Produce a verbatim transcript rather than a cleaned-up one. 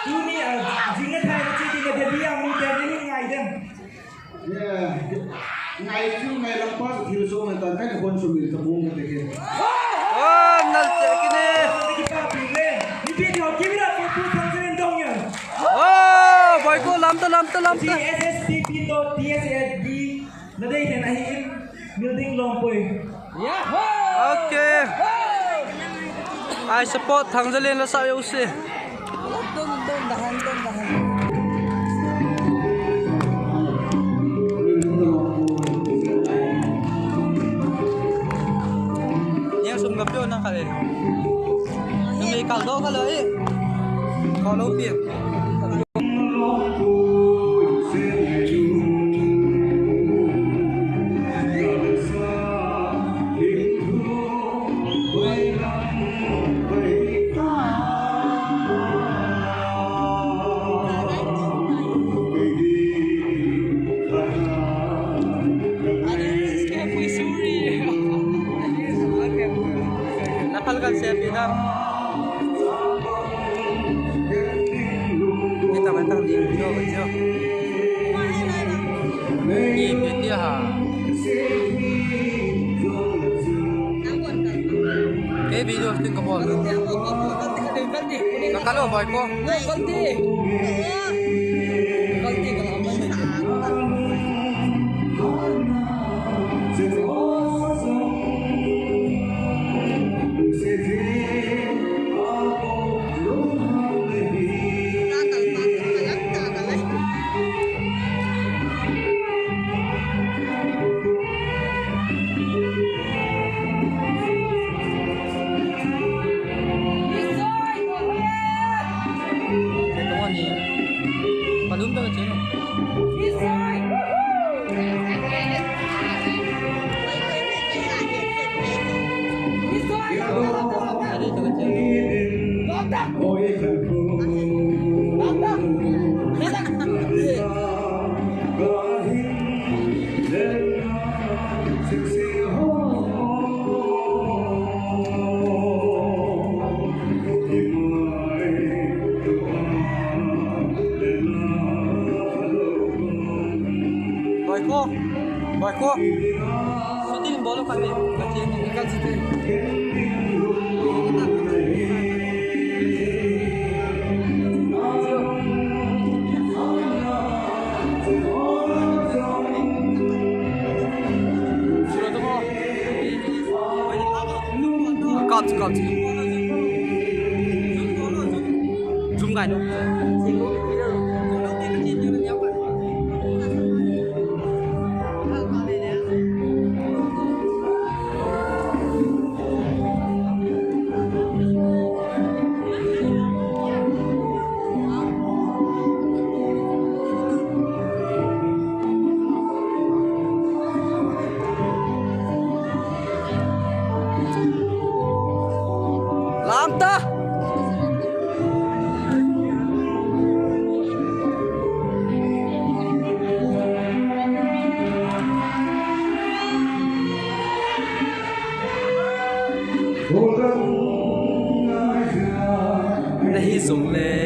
Tuni, ah, jing a thai chi ti na thei dia mu te ni ngai dem. Yeah. Ngai chu ngai lam pa thil so ngai ta kai kon sum ni ta bung ka te ke. Oh, nal che kine. Kita pi le. Ni pi thau ki mi ra pu pu thang chen dong ya. Oh, boy ko lam ta, lam ta, lam ta. T S S P P dot T S S B. Na dei hen ahi in, building lom poi. Yahoo! Okay. I support Thangzalen la sa yo si. Tum, tum, dahan, tum, dahan. Yang sum gapyo na kale. Nung ikal do kalo eh. Kalo pin. Napalgan siya, pinang. Kita man tang ding, jo, jo. Ni, ni, ni, ha. Ke video sting ka bol. Ka kalo boy ko. Kalti. Kalti ka. Boy ko, boy ko. Shooting bol khat ni. Ka shooting. Cut, cut. Zoom gai lo. Lam ta. Na hi zong le.